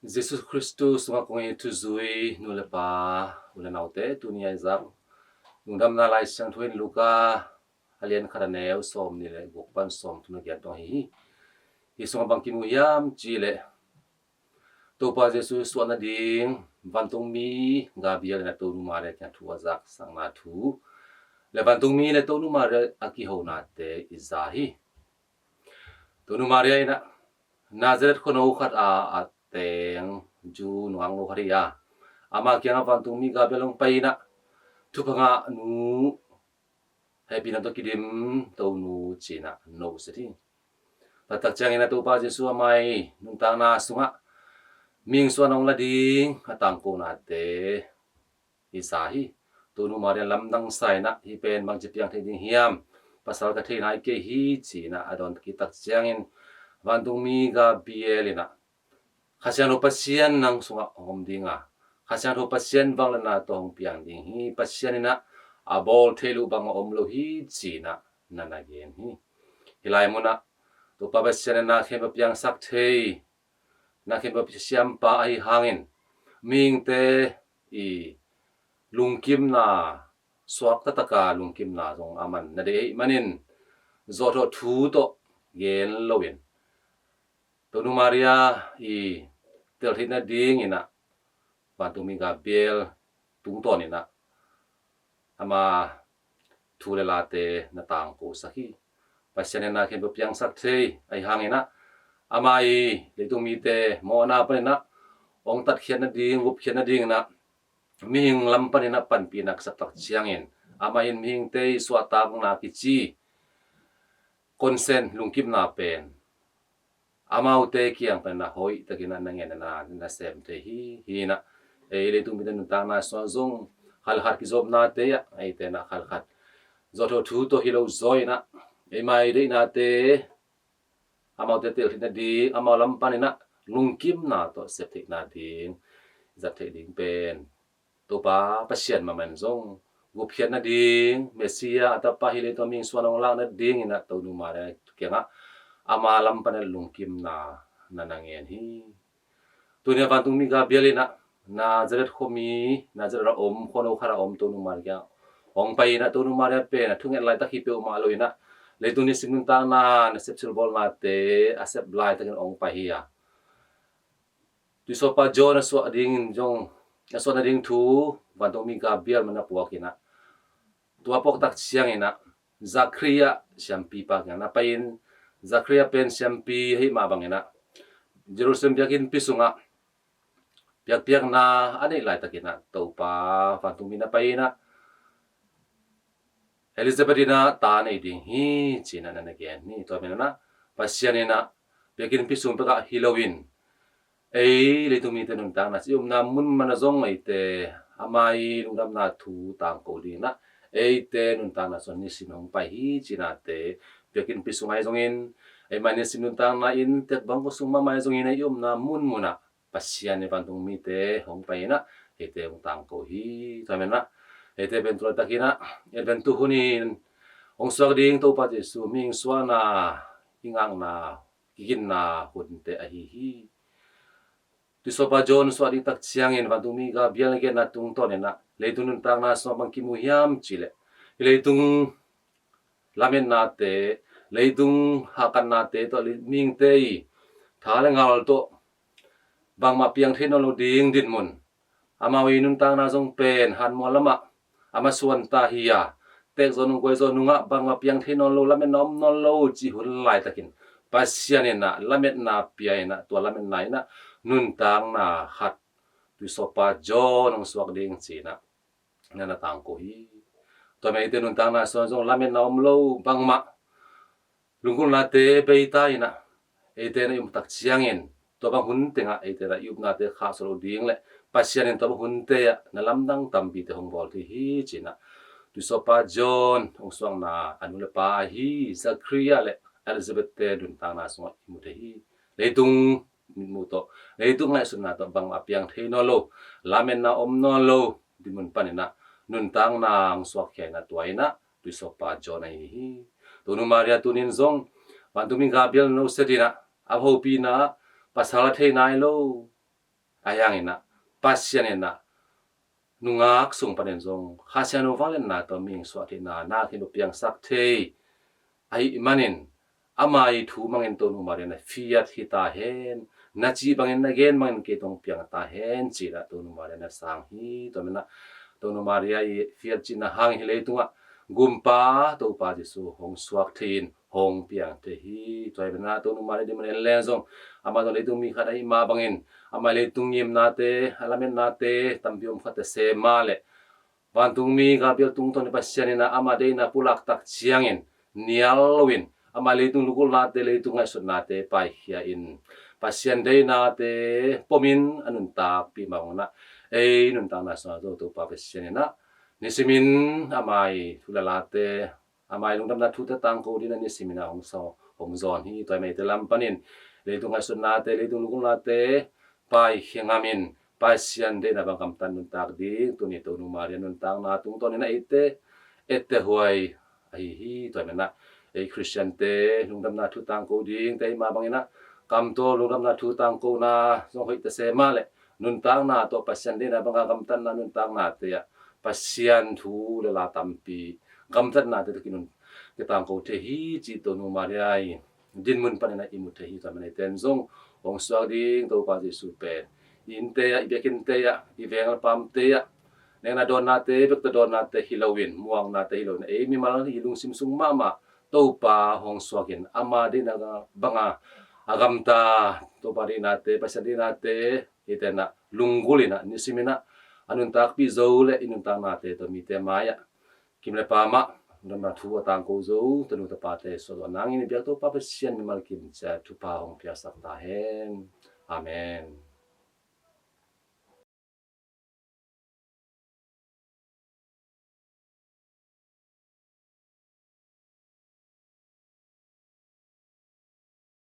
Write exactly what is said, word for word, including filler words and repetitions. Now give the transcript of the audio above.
Jesuh Khristu sungah kong it thuzui nu le pa, u le naute, tuni a i zak Lungdamna Lai Siangtho in Luka a lian khat, a neu sawmnih le guk pan sawmthum le giat dong ahi hi. Hi sungah bang kimu hiam cih leh Topa Jesuh suah nading vantungmi Gabriel in a tonu Maria kiang thu a zaksakna thu le vantungmi le tonu Maria a kihonate i za hi. Tonu Maria in ah Nazareth khuano khat a a teng Jew nungaknu khat hi a, ama kiangah vantungmi Gabriel hong pai in ah, "Thupha ngah nu, hehpihna tawh kidim, tonu," ci-in ah no set hi. Taktak ciangin ah Topa Jesuh ama i nuntakna sungah mihing suahna hong la ding a tangkonate i za hi. Tonu Maria lamdang sa in ah, "Hih pen bangci piang thei ding hiam? Pasal ka thei nai kei hi," ci-in ah a dawn kik tak ciangin vantungmi Gabriel in ah, "Kha Siangtho Pasian nang sungah hong om ding a, Kha Siangtho Pasian vangliatna tawh hong piang ding hi. Pasian in ah a bawl theih loh bang a om lo hi," ci-in ah na na gen hi. Hih lai munah Topa Pasian in na khempeuh piangsak thei, na khempeuh siampa ahi hangin, mihingte i lungkimna, suak taktaka lungkimna zong aman na deih ahih manin, zawhthawh thu tawh gen loin, Tonu Maria i teltheih nadingin ah vantungmi Gabriel tungtawn in ah ama thu le late na tangkosak hi. Pasian in na khempeuh piangsak thei ahi hangin ah, ama i leitung mite mawhna panin ah hong tatkhiat nading, gupkhiat nadingin ah mihing lam panin ah panpihna a sak tak ciangin, ama in mihingte i suahtakna kici consent, lungkimna pen amaute kiang panin ah hoihtakin ah na ngenna na sem thei hi. Hi in ah ei leitung mite nuntakna sungah zong khalkhat kizopnate ah, eite in ah khalkhat zawhthawh thu tawh hi lo zaw in ah, eima i deihnate amaute teltheih nading, amau lam panin ah lungkimna tawh sep theih nading, zat theih ding pen Topa Pasian mahmah in zong gupkhiat nading, Messiah a tapa, hih leitung mihing suahna hong lak nadingin ah Tonu Maria kiangah ama lam panin ah lungkimna na na ngen hi. Tuni a vantungmi Gabriel in ah Nazareth khuami, Nazareth a om, khuano khat a om Tonu Maria kiang hong pai in ah, Tonu Maria pen a thunget laitak hi peuhmah lo in ah, leitung nisim nuntakna nasep silbawlnate a sep laitakin hong pai hi a, Tuisawpa John a suah dingin zong, a suah nading thu vantungmi Gabriel mah na puak in ah, tua puak tak ciangin ah Zachariah siampipa kiang na pai in, Zachariah pen siampi ahih mah bangin ah Jerusalem biakinnpi sungah biakpiakna a neih laitakin ah Topa vantungmi na pai in ah, Elizabeth in ah ta nei ding hi, ci-in ah na na gen hi. Tua manin ah Pasian in ah biakinnpi sung pekah hi loin, ei leitung mite nuntakna, i omna mun mah ah zong eite ama i lungdamna thu tangko dingin ah eite nuntakna sungah nisim hong pai hi, ci-in ah te biakinnpi sung ahi zongin, eima nisim nuntakna inn, tek bangkua sung mahmah ahi zongin, ei omna mun mun ah Pasian i vantungmite hong pai in ah eite hong tangko hi. Tua manin ah eite pen tu laitakin ah Advent tu hunin hong suak ding Topa Jesuh mihing suahna, i ngakna, kiginna hunte ahi hi. Tuisawpa John suah ding tak ciangin vantungmi Gabriel na genna tungtawnin ah leitung nuntakna sungah bang kimu hiam cih leh, hih leitung lametnate, leitung hahkatnate tawh, mihingte i tha le ngal tawh bangmah piang thei nawn lo ding dinmun, amau i nuntakna zong pen hanmual lamah a masuan ta hi a, tek zawh nung, guai zawh nungah bangmah piang thei nawn lo, lametna om nawn lo cih hun laitakin Pasian in ah lametna pia in ah, tua lametna in ah nuntakna khat Tuisawpa John hong suak ding ci-in ah na na tangko hi. Tua manin eite nuntakna sungah zong lametna om lo, bangmah lunggulhnate bei ta in ah, eite na i um tak ciangin tua bang hun tengah eite na i upnate khahsuah loh ding le Pasian in tua bang hunte ah na lamdang tampite hong bawl thei hi, ci-in ah Tuisawpa John hong suakna a nu le pa ahi Zachariah le Elizabeth-te nuntakna sungah i mu thei hi. Leitung mitmuh tawh, leitung ngaihsutna tawh bangmah piang thei nawn lo, lametna om nawn lo dinmun panin ah nuntakna hong suakkhia in ah, tua in ah Tuisawpa John ahi hi. Tonu Maria tunin zong vantungmi Gabriel na no set in ah, a hopihna ah pasal a thei nai lo, Ahi hangin ah Pasian in ah nungak sung panin zong Kha Siangtho vangliatna tawh mihing suah theihna na khin uh piangsak thei ahih manin, ama ii thu mangin Tonu Maria na fiat hi ta hen, na cih bangin na gen mangin kei tawh hong piang ta hen ci-in ah Tonu Maria na sang hi. Tua manin ah Tonu Maria ii fiat cihna hangin hih leitungah Gumpa Topa Jesu hong suak thei in hong piang thei hi. Tua hi manin ah Tonu Maria dinmun en leng zong amah zong leitung mi khat ahih mah bangin, amah leitung ngimnate, a lametnate tampi om kha ta se mah leh, vantungmi Gabriel tungtawn in Pasian in ah ama deihna pulak tak ciangin nial loin ama leitung lunggulhnate, leitung ngaihsutnate paikhia in, Pasian deihnate pomin a nuntakpih mah bangin ah ei nuntakna sungah zong Topa Pasian in ah nisimin ama ii thu le late, ama ii lungdamna thute tangko dingin ah nisimin ah hong sa, hong zawn hi. Tua hi manin eite lam panin leitung ngaihsutnate, leitung lunggulhnate paikhia ngamin Pasian deihna bang gamtat nuntak ding tuni Tonu Maria nuntakna tungtawn in ah eite ettehhuai ahi hi. Tua hi manin ah ei Khristiante lungdamna thu tangko dingte ahih mah bangin ah kam tawh lungdamna thu tangkona zong hoih ta se mah leh, nuntakna tawh Pasian deihna banga gamtatna nuntaknate ah Pasian thu le la tampi gamtatnate tawh kinun, kitangko thei hi cih Tonu Maria ii dinmun panin ah i mu thei hi. Tua hi manin eite in zong hong suak ding Topa Jesu pen i innte ah, i biakinnte ah, i veng le paamte ah, nekna dawnnate, bekta dawnnate hi loin, muaknate hi loin, ei mimal i lungsim sung mahmah Topa hong suak in ama deihna banga a gamta Topa deihnate, Pasian deihnate eite in ah lunggulh in ah nisimin ah a nuntakpih zo leh i nuntaknate tawh mite mai-ah kim le paam ah lungdamna thu a tangko zo tanu tapate suah zawh nangin i biak Topa Pasian mimal kim ciat thupha hong piaksak ta hen. Amen.